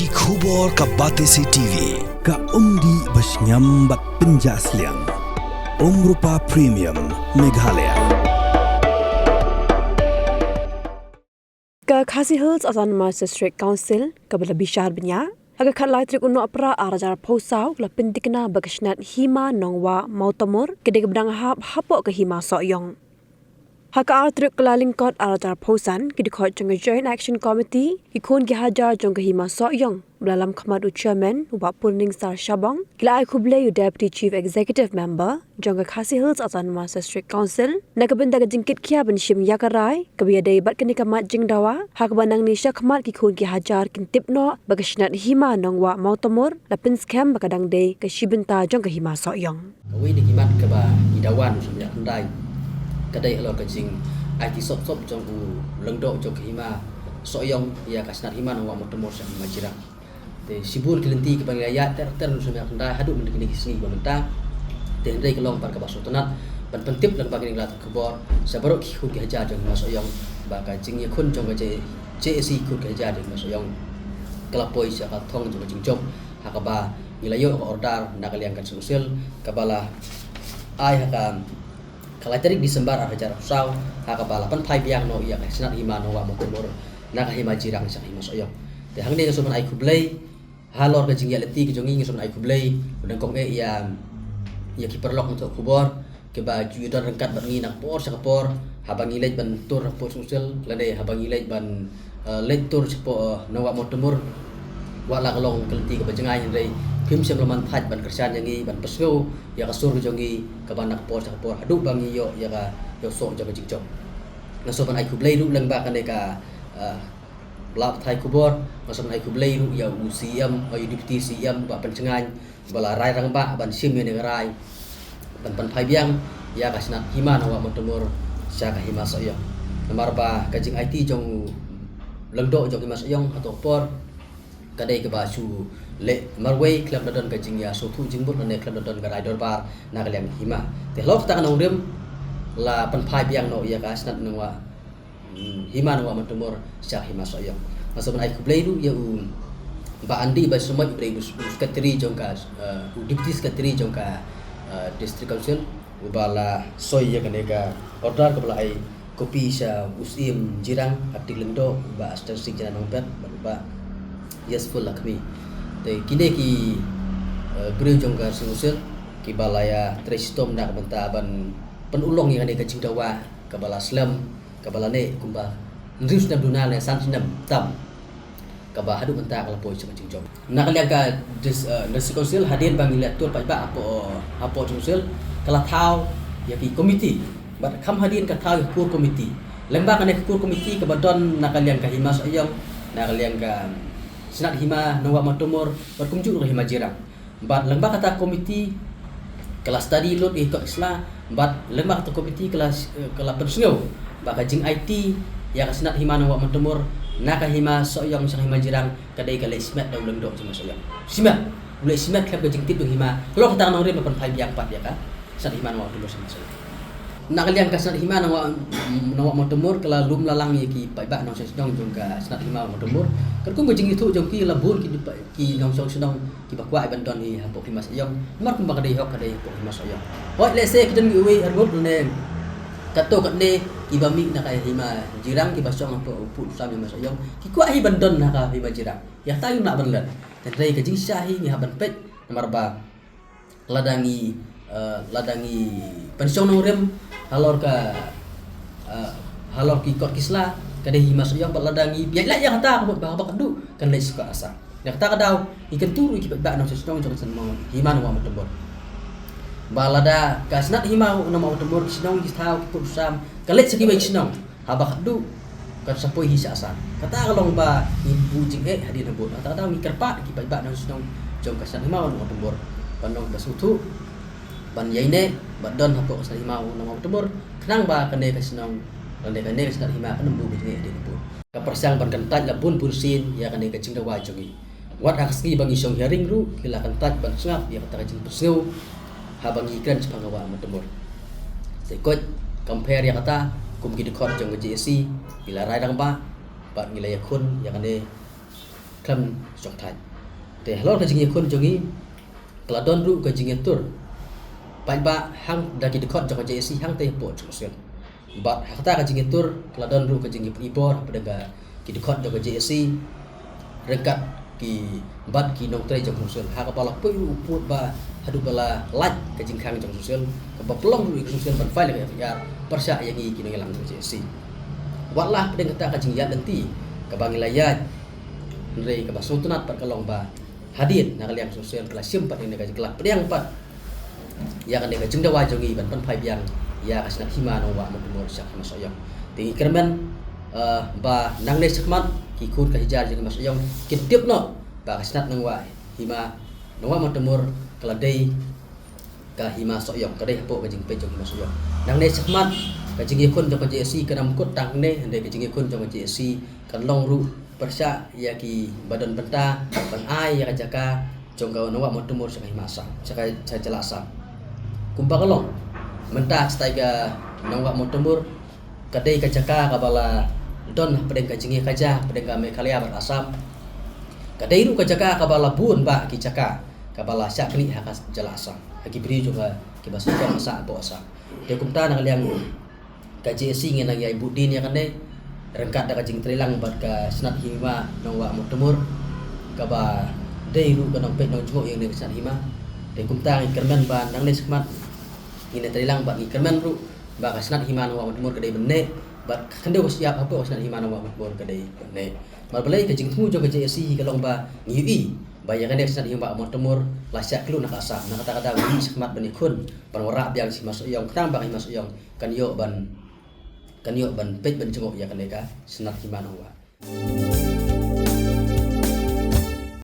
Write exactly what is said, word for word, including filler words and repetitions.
Ki khubor ka Batesi T V, ka umdih ba shngiam bad pynjah sliang. Umrupa Premium, Meghalaya. Ka Khasi Hills Autonomous District Council, kaba la bishar bniah ha ka khatlai tarik u Nohprah arhajar arphew saw, la pyntikna ba ka shnat hima Nongwah Mawtamur ka dei kaba dang hap hapoh ka hima Sohiong. Ha ka ar tarik Kyllalyngkot arhajar arphew san, ki dkhot jong ka Joint Action Committee, ki khun ki hajar jong ka hima Sohiong, ba la lam khmat u Chairman, u Bah Purningsar Shabong, ki la ai khublei u Deputy Chief Executive Member jong ka Khasi Hills Autonomous District Council na ka bynta ka jingkitkhia ban shim ïa ka rai kaba ïadei bad kane ka mat jingdawa, ha kaba nangne shakhmat ki khun ki hajar kin tip noh ba ka shnat hima Nongwah Mawtamur la pynskhem ba ka dang dei ka shi bynta jong ka hima Sohiong. Kawei na ki mat kaba ngi dawa ban shim ïa ka khyndai ka dei halor ka jingaiti sop sop jong u lyngdoh jong ka hima Sohiong ïa ka shnat hima Nongwah Mawtamur sha ka hima Jirang. Te shibun ki lynti kiba ngi la ïaid ter ter ban shim ïa ka khyndai haduh mynta kine ki sngi ba mynta. Te hynrei ka long pat kaba sngewtynnat ban pyntip lyngba kine ki lad khubor sha baroh ki khun ki hajar jong ka hima Sohiong ba ka jingïakhun jong ka J-, J A C khun ki hajar jong ka hima Sohiong ka la poi sha ka thong jong ka jingjop, ha kaba ngi la ïoh ka order na ka liang ka Seng Usil kaba la ai ha ka khatlai tarik December arhajar arphew saw, ha kaba la pynphai biang noh ïa ka shnat hima Nongwah Mawtamur na ka hima Jirang sha ka hima Sohiong. Te hangne nga sngewbha ban ai khublei halor ka jingïaid lynti ka jong ngi, nga sngewbha ban ai khublei, u dang kong eh ïa, ïa ki paralok nongthoh khubor kiba ju ïadon ryngkat bad ngi na ka por sha ka por, haba ngi leit ban tur hapoh Seng Usil lane haba ngi leit ban, eh, leit tur shapoh, eh, Nongwah Mawtamur. Wat la ka long ka lynti kaba jngai hynrei phim shym la man thait ban kyrshan ïa ngi, ban pynsngew ïa ka sur ka jong ngi kaba na ka por sha ka por haduh ba ngi ïoh ïa ka, ïoh soh jong ka jingjop. Nga sngewbha ban ai khublei ruh lyngba kane ka, eh, la pathai khubor, nga sngewbha ban ai khublei ruh ïa u C M, ïa u Deputy C M, Bah Pynshngaiñ, ba la rai rangbah ban shim ïa kane ka rai ban pynphai biang ïa ka shnat hima Nongwah Mawtamur sha ka hima Sohiong. Namar ba ka jingaiti jong u lyngdoh jong ka hima Sohiong ha kato ka por ka dei kaba shu leh marwei khlem da don ka jingïasngewthuh jingmut lane khlem da don ka rai dorbar na ka liang ka hima. Te halor kata ka nongrim la pynphai biang noh ïa ka shnat Nongwah Hmm, hima Nongwah Mawtamur sha hima Sohiong. Nga sngewbha ban ai khublei ruh ïa u Bah Andy Bah Sumait, u dei u Secretary jong ka, eh, u Deputy Secretary jong ka, eh, District Council, uba la soi ïa kane ka order kaba la ai copy sha u Syiem Jirang, Artik Lyngdoh, Bah Aston Singh Jana Nongpet, bad Bah Yasful Lakhmi. Te kine ki, eh, briew jong ka Seng Usil kiba la ïatrei shitom na ka bynta ban pynurlong ïa kane ka jingdawa kaba la slem, kaba la neh kumba hynriew snem duna ne san snem tam, kaba haduh mynta ka la poi sha ka jingjop. Na ka liang ka dis-, eh, District Council hadien ba ngi la tur paidbah hapoh, hapoh Council ka la thaw ïa ki komiti. Bad kham hadien ka thaw ïa ka core komiti. Lyngba kane ka core komiti kaba don na ka liang ka hima Sohiong, na ka liang ka shnat hima Nongwah Mawtamur, bad kumjuh ruh ka hima Jirang. Bad lyngba kata ka komiti ka la study lut ïa ki kot ki sla, bad lyngba kata ka komiti ka la, ka la pynsngew ba ka jingaiti ïa ka shnat hima Nongwah Mawtamur na ka hima Sohiong sha ka hima Jirang ka dei ka leh shimet da u lyngdoh jong ka hima Sohiong. Shimet, u leh shimet khlem ka jingtip jong ka hima. Halor kata ka nongrim la pynphai biang pat ïa ka shnat hima Nongwah Mawtamur sha ka hima Sohiong. Na ka liang ka shnat hima Nongwah, Nongwah Mawtamur ka la lum la lang ïa ki paidbah nongshong shnong jong ka shnat hima Mawtamur. Katkum ka jingithuh jong ki la bun ki, ki nongshong shnong kiba kwah ban don hi hapoh hima Sohiong. Namar kumba ka dei hok ka dei hapoh hima Sohiong. Hooid lehse ki don kiwei arngut ne katto katne kiba mih na ka hima Jirang kiba shong hapoh u pud u sam hima Sohiong ki kwah hi ban don ha ka hima Jirang. Ïa kata ngim lah ban len. Hynrei ka jingshisha hi ngi hap ban peit namar ba lada ngi, eh, lada ngi pynshong nongrim halor ka, eh, halor ki kot ki sla ka dei hima Sohiong, bad lada ngi pynïaid lait ïa kata ka mut ba haba ka duh kan leit sha ka asar. Ïa kata ka daw ngi kyntu ruh ïa ki paidbah nongshong shnong jong ka shnong hima Nongwah Mawtamur ba lada ka shnat hima Nongwah Mawtamur ki shnong ki thaw ki pud ki sam ka leit sha kiwei ki shnong. Haba ka duh kan sa poi hi sha asar. Kata ka long ba ngi buh jingeh hadien habud. Kata ka daw ngi kyrpad ki paidbah nongshong shnong jong ka shnat hima Nongwah Mawtamur ban long kiba sngewthuh, ban ïaineh bad don hapoh ka shnat hima Nongwah Mawtamur khnang ba kane ka shnong, kane, kane ka shnat hima kan ym buh jingeh hadien habud. Ka pyrshang ban kyntait la bun bun sien ïa kane ka jingdawa jong ngi. Wat ha ka sngi ba ngi shong hearing ruh ki la kyntait ban sngap ïa kata ka jingpynsngew haba ngi kren shaphang ka Wah Mawtamur. Te koit compare ïa kata kum ki dkhot jong ka J A C ki la rai rangbah bad ngi la ïakhun ïa kane khlem shong thait. Te halor ka jingïakhun jong ngi ka la don ruh ka jingïatur paidbah hang da ki dkhot jong ka J A C hangtei hapoh Jong Sel. Bad ha kata ka jingïatur ka la don ruh ka jingïapynbor hapdeng ka ki dkhot jong ka J A C ryngkat ki bad ki nongtrei jong Jong Sel, ha kaba la poi ruh u pud ba haduh ba la lait ka jingkhang jong Jong Sel, kaba pynlong ruh ïa ka Jong Sel ban file ïa ka F I R pyrshah ïa ngi ki nongïalam jong ka J A C. Wat la hapdeng kata ka jingïaid lynti kaba ngi la ïaid, hynrei kaba sngewtynnat pat ka long ba hadien na ka liang Jong Sel ka la shim pat ïa kane ka jingkhlad, pdiang pat ïa kane ka jingdawa jong ngi ban pynphai biang ïa ka Snat Hima Nongwah Mawtymur sha Hima Sohiong. Te ngi kyrmen, eh, ba nangne shakhmat ki khun ka hijra jong Hima Sohiong kin tip noh ba ka Snat Nongwah Hima Nongwah Mawtymur ka la dei ka Hima Sohiong, ka dei hapoh ka jingpeit jong Hima Sohiong. Nangne shakhmat ka jingïakhun jong ka J A C kan ym kut tang hangne, hynrei ka jingïakhun jong ka J A C kan long ruh pyrshah ïa ki ba don bynta ban ai ïa ka jaka jong ka Nongwah Mawtymur sha ka Hima Assam, sha ka, sha jylla Assam. Kumba ka long mynta shatai ka Nongwah Mawtymur ka dei ka jaka kaba la don hapdeng ka jingïakajia hapdeng ka Meghalaya bad Assam. Ka dei ruh ka jaka kaba la bun bha ki jaka kaba la shah knieh ha ka jylla Assam ha ki briew jong ka kiba sngewthuh sha hapoh Assam. Te kumta na ka liang ka J A C ngi nang ïai buddien ïa kane ryngkat da ka jingtreilang bad ka Snat Hima Nongwah Mawtymur kaba dei ruh ka nongpeit nongjngoh ïa kane ka Snat Hima. Te kumta ngi kyrmen ba nangne shakhmat ngin ïa treilang bad ngi kyrmen ruh ba ka Snat Hima Nongwah Mawtymur ka dei ban neh bad ka khyndew ka shyiap hapoh ka Snat Hima Nongwah Mawtymur ka dei ban neh. Namar balei? Ka jingthmu jong ka J A C hi ka long ba ngi ïohi ba ïa kane ka Snat Hima Mawtymur la shah khlun ha ka Assam. Na kata ka daw ngi shakhmat ban ïakhun ban wanrah biang sha Hima Sohiong khnang ba ka Hima Sohiong kan ïoh ban, kan ïoh ban peit ban jngoh ïa kane ka Snat Hima Nongwah.